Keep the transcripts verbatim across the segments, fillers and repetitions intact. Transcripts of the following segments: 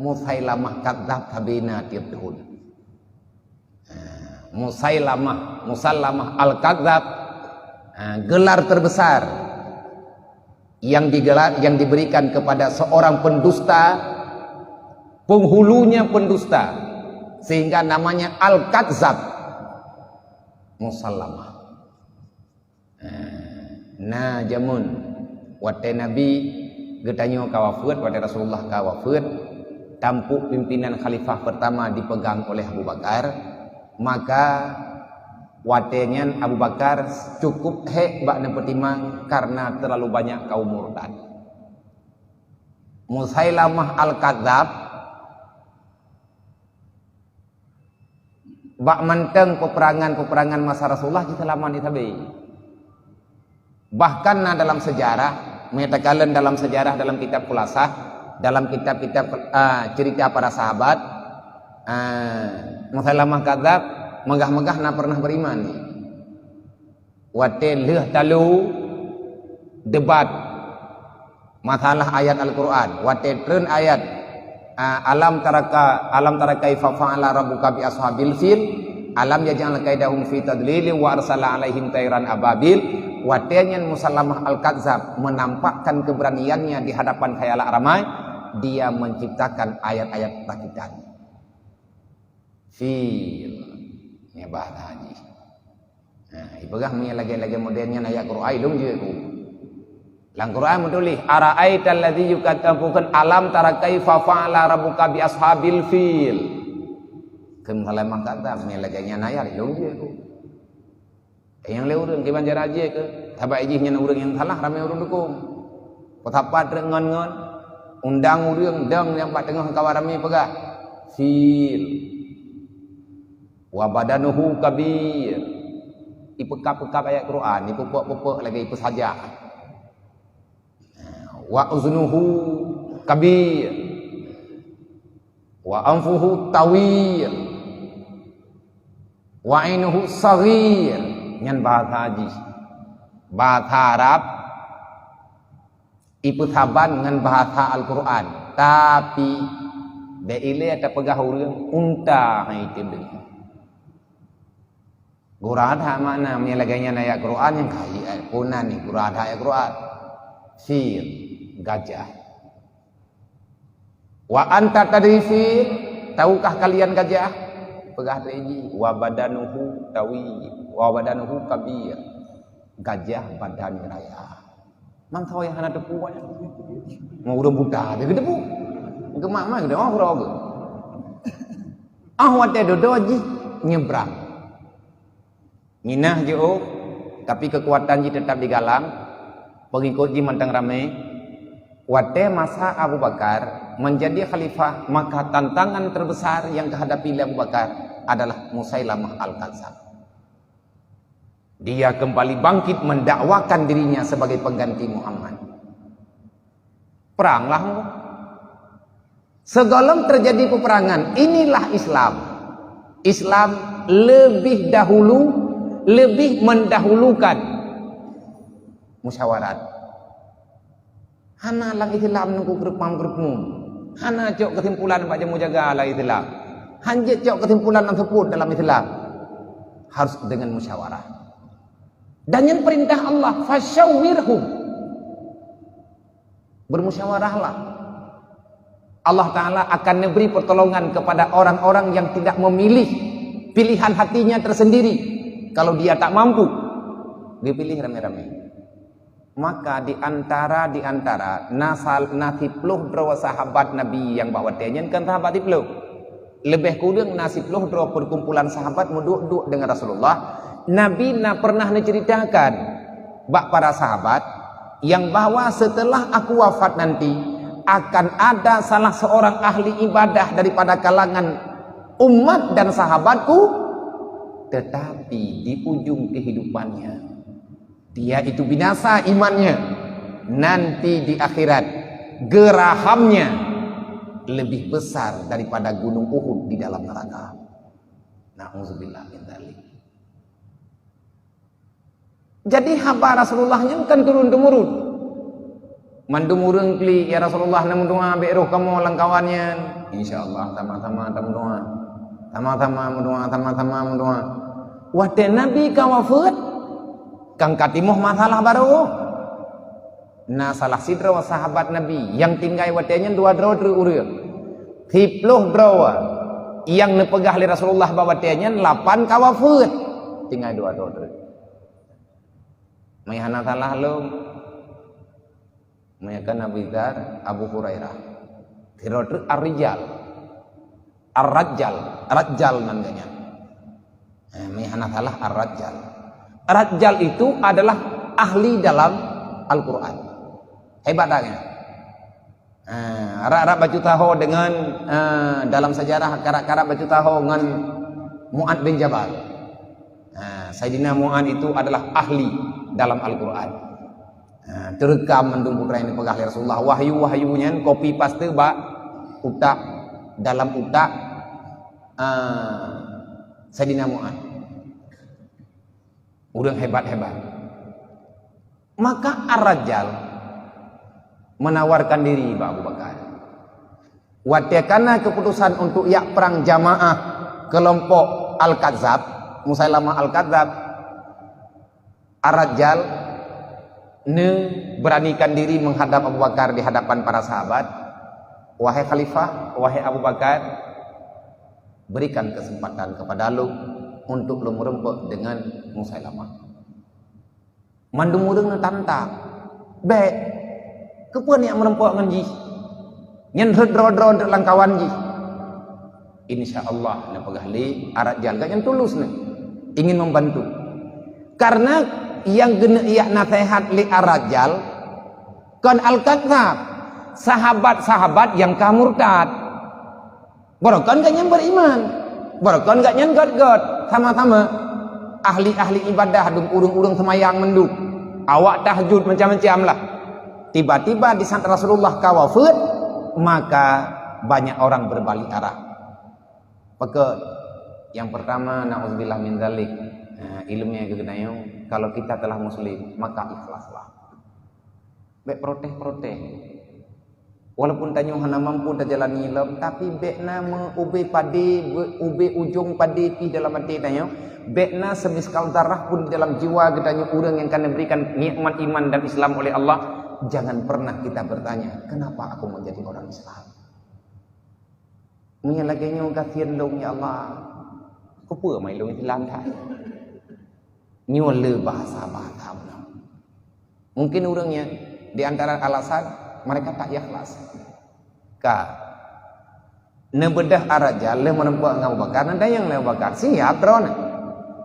Musailamah Kadzab sabé na tiep thon. Musailamah, Musailamah Al-Kadzab, gelar terbesar yang digelar, yang diberikan kepada seorang pendusta, penghulunya pendusta, sehingga namanya Al-Kadzab. Musailamah. Na jameun watée Nabi geutanyoe ka wafeuet, watée Rasulullah ka wafeuet, tampuk pimpinan khalifah pertama dipegang oleh Abu Bakar, maka watée nyan Abu Bakar cukup hék bak neupeutimang karena terlalu banyak kaum murtad. Musailamah Al-Kadzab, bak mantong peperangan-peperangan masa Rasulullah jiseulamat sabé. Bahkan na dalam sejarah, meunyoe takalon dalam sejarah, dalam kitab Khulasah, dalam kitab-kitab, ah, cerita para sahabat, ah, Musailamah Kadzab meugah-meugah na pernah beriman. Watée lheueh talu debat masalah ayat Al-Qur'an, watée treun ayat, a, alam taraka, alam tara kaifa fa'ala rabbuka bi ashabil fil, alam yaj'al kaidahum fi tadlilin wa arsala alaihim tairan ababil, watée nyan Musailamah Al-Kadzab menampakkan keberaniannya di hadapan khayalak ramai, dia menciptakan ayat-ayat rakitan. Fil. Nyan bahasa jih. Nah, ipeugah meunyoe lagée-lagée model nyan ayat Qur'an, ilôn jeuet ku. Lam Qur'an meutuléh, "Ara'aital ladzi yukaddzibu," alam tara kaifa fa'ala rabbuka bi ashabil fil. Kheun Musailamah Kadzab, meunyoe lagée nyan ayat, ilôn jeuet ku. Nyang lé ureuëng kiban cara jih keu, sabab jih nyan ureuëng nyang salah, ramé ureuëng dukung. Peusapat treuk ngon-ngon, undang ureuëng dong nyang bak teungoh kawan ramé peugah, "Fil." "Wa badanuhu kabir." Ipeukab-peukab ayat Qur'an, ipeupok-peupok lagée ipeusajak. "Wa uznuhu kabir. Wa anfuhu tawil. Wa ainuhu saghir." Nyan bahasa jih. Bahasa Arab ipeusaban ngon bahasa Al-Qur'an, tapi bèk ilée tapeugah ureuëng unta hai tem deungon. Gura that makna, meunyoe lagée nyan ayat Qur'an nyang kayée ayat Qur'an ni, gura that ayat Qur'an. Fil, gajah. "Wa anta tadri fil, tahukah kalian gajah?" Peugah lé jih, "Wa badanuhu tawil, wa badanuhu kabir." Gajah badan raya. Mantong nyang hana teupeu awaknyan. Ngon ureuëng buta aja geuteupeue. Geumak mah geudong uroe geuh. Ah watée dudoe jih nyebrang. Nginah jiôh, tapi keukuatan jih teutap digalang. Peungikot jih mantong ramé. Watée masa Abu Bakar menjadi khalifah, maka tantangan terbesar yang geuhadapi lé Abu Bakar adalah Musailamah Al-Kadzab. Dia kembali bangkit mendakwakan dirinya sebagai pengganti Muhammad. Peranglah engkau. Segohlom terjadi peperangan, inilah Islam. Islam lebih dahulu, lebih mendahulukan musyawarat. Hana lam Islam nungku keureup-keureup. Hana cok keusimpulan bak jamu jaga lam Islam. Hanjeuet cok keusimpulan lam seupôt dalam Islam. Harus dengan musyawarah. Dan nyan perintah Allah, "Fasyawirhum." Bermusyawarahlah. Allah Ta'ala akan memberi pertolongan kepada orang-orang yang tidak memilih pilihan hatinya tersendiri. Kalau dia tak mampu, dipilih ramé-ramé. Maka di antara, di antara na siploh droe sahabat Nabi nyang bak watée nyan kon sahabat siploh. Leubeh kureueng na siploh droe perkumpulan sahabat meuduek-duek dengan Rasulullah. Nabi na pernah neuceuritakan bak para sahabat nyang bahwa setelah aku wafat nanti akan ada salah seorang ahli ibadah daripada kalangan umat dan sahabatku, tetapi di ujung kehidupannya dia itu binasa imannya. Nanti di akhirat, gerahamnya lebih besar daripada gunung Uhud di dalam neraka. Na'udzubillah min dzalik. Jadi haba Rasulullah nyan kan turun-temurun. Mandum ureuëng klik, "Ya Rasulullah, na meudoa bék roh kamoe lam kawan nyan." Insya Allah, sama-sama tameudoa. Sama-sama meudoa, sama-sama meudoa. Watée Nabi ka wafeuet, kan ka timoh masalah barô. Na salah sidroe sahabat Nabi nyang tinggai watée nyan dua droe treuk ureuëng. Siplôh droe nyang neupeugah lé Rasulullah bak watée nyan, lapan ka wafeuet. Tinggai dua droe treuk. Meuhana salah lom. Meunyoe kan Abu Dzar, Abu Hurairah. Sidroe treuk Ar-Rijal. Ar-Rajal, Rajal nan geuh nyan. Eh, meuhana salah Ar-Rajal. Rajal itu adalah ahli dalam Al-Quran. Hebat dah kan? Eh, rab-rab bacut taho dengan, eh, dalam sejarah karab-karab bacut taho ngon Mu'ad bin Jabal. Eh, Saidina Mu'ad itu adalah ahli dalam Al-Quran. Ha, teureukam mandum peue nyang neupeugah lé Rasulullah. Wahyu-wahyu nyan copy paste bak utak, dalam utak, ha, Saidina Mu'ad. Ureuëng hebat-hebat. Maka Ar-Rajal menawarkan diri bak Abu Bakar. Watée ka na keuputosan untuk jak prang jamaah keulompok Al-Kadzab, Musailamah Al-Kadzab, Ar-Rajal neuberanikan diri menghadap Abu Bakar di hadapan para sahabat, "Wahai Khalifah, wahai Abu Bakar, berikan kesempatan kepada lôn untuk lôn meureumpok dengan Musailamah." Mandum ureuëng neutantang. "Bék, keupeue neujak meureumpok ngon jih? Nyan rhot droe-droe lam kawan jih." Insya Allah, neupeugah lé Ar-Rajal, gobnyan tulus nyan, ingin membantu. Karena nyang geuneuk jak naseuhat lé Ar-Rajal kon Al-Kadzab, sahabat-sahabat nyang ka murtad. Barokon gobnyan beriman, barokon gobnyan göt-göt, sama-sama ahli-ahli ibadah, dum ureuëng-ureuëng seumayang mandum, awak tahajud macam-macam lah. Tiba-tiba di saat Rasulullah ka wafeuet, maka banyak orang berbalik arah. Pakon? Yang pertama, na'udzubillah min dzalik. Nah, ilmu yang keunayo, kalau kita telah muslim, maka ikhlaslah. Bék protes-protes. Walaupun tanyoe hana mampu tajalani lom, tapi bék na meu-, ubé padé, be-, ubé ujong padé pih dalam até tanyoe. Bék na semiskal darah pun di dalam jiwa geutanyoe ureuëng nyang ka neuberikan nikmat iman dan Islam oleh Allah. Jangan pernah kita bertanya, "Kenapa aku menjadi orang Islam?" Meunyoe lagée nyoe gasien lôn, ya Allah, keupeue mai lôn Islam that? Nyoe le bahasa-bahasa bunoe. Mungkin ureuëng nyan di antara alasan mereka tak ikhlas. Ka. Neubeudôh Ar-Rajal lheueh meureumpok ngon Abu Bakar, neutanyong lé Abu Bakar, siap droeneuh?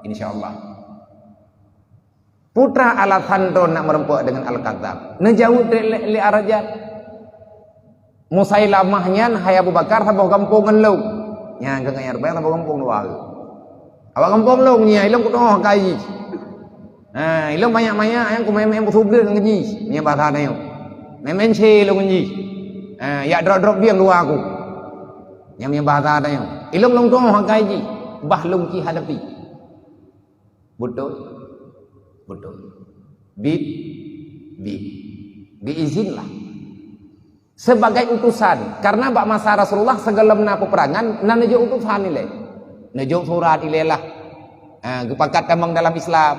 Insya Allah. Peue teuma alasan droeneuh nak meureumpok deungon Al-Kadzab? Neujaweueb lé, lé, lé Ar-Rajal, "Musailamah nyan, hai Abu Bakar, saboh gampông ngon lôn." Nyan keuh ngon Ar-Rajal saboh gampông dua. "Awak gampông lôn nyan, ilôn kuteungoh akai jih. Ha, ilôn manyak-manyak nyang kumé-mé beusubleuen ngon jih." Nyan bahasa tanyoe. "Mé-mé cé lôn ngon jih. Ha, jak drop-drop bieng dua ku." Nyan, nyan bahasa tanyoe. "Ilôn lôn teungoh akai jih, bah lôn ci hadapi." Beutôi? Beutôi. Bi, bi, diizinlah. Sebagai utusan, karena bak masa Rasulullah sigohlom na peupeurangan, na neujok utusan ilée. Neujok surat ilée lah. Ah, geupakat tamong dalam Islam.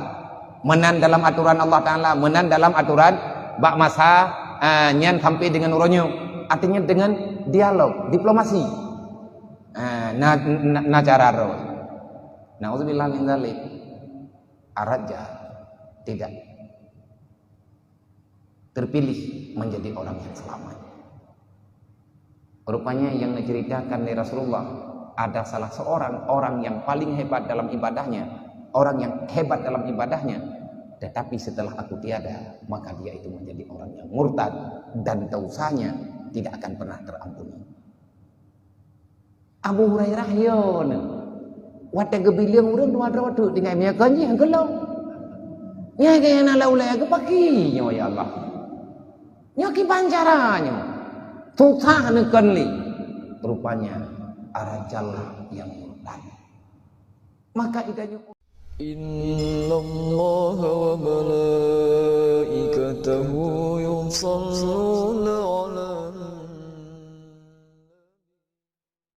Meunan dalam aturan Allah Taala, meunan dalam aturan bak masa, ah, nyan sampai dengan uroe nyoe. Artinya dengan dialog, diplomasi. Ah, na, na, na cara roh. Nauzubillah min dzalik. Ar-Rajal tidak terpilih menjadi orang yang selamat. Rupanya yang diceritakan oleh Rasulullah, ada salah seorang orang yang paling hebat dalam ibadahnya, orang yang hebat dalam ibadahnya, tetapi setelah aku tiada, maka dia itu menjadi orang yang murtad dan dosanya tidak akan pernah terampuni. Abu Hurairah yo neu. Watée geubileueng ureuëng dua droe teuk tinggai, meunyoe kon jih geulong. Nyan keuh na lam ulée geupaki nyoe, ya Allah. Nyoe kiban cara nyoe. Susah neukon lé. Rupanya Ar-Rajal lah nyang murtad. Maka idanyoe إن الله وملائكته يصلون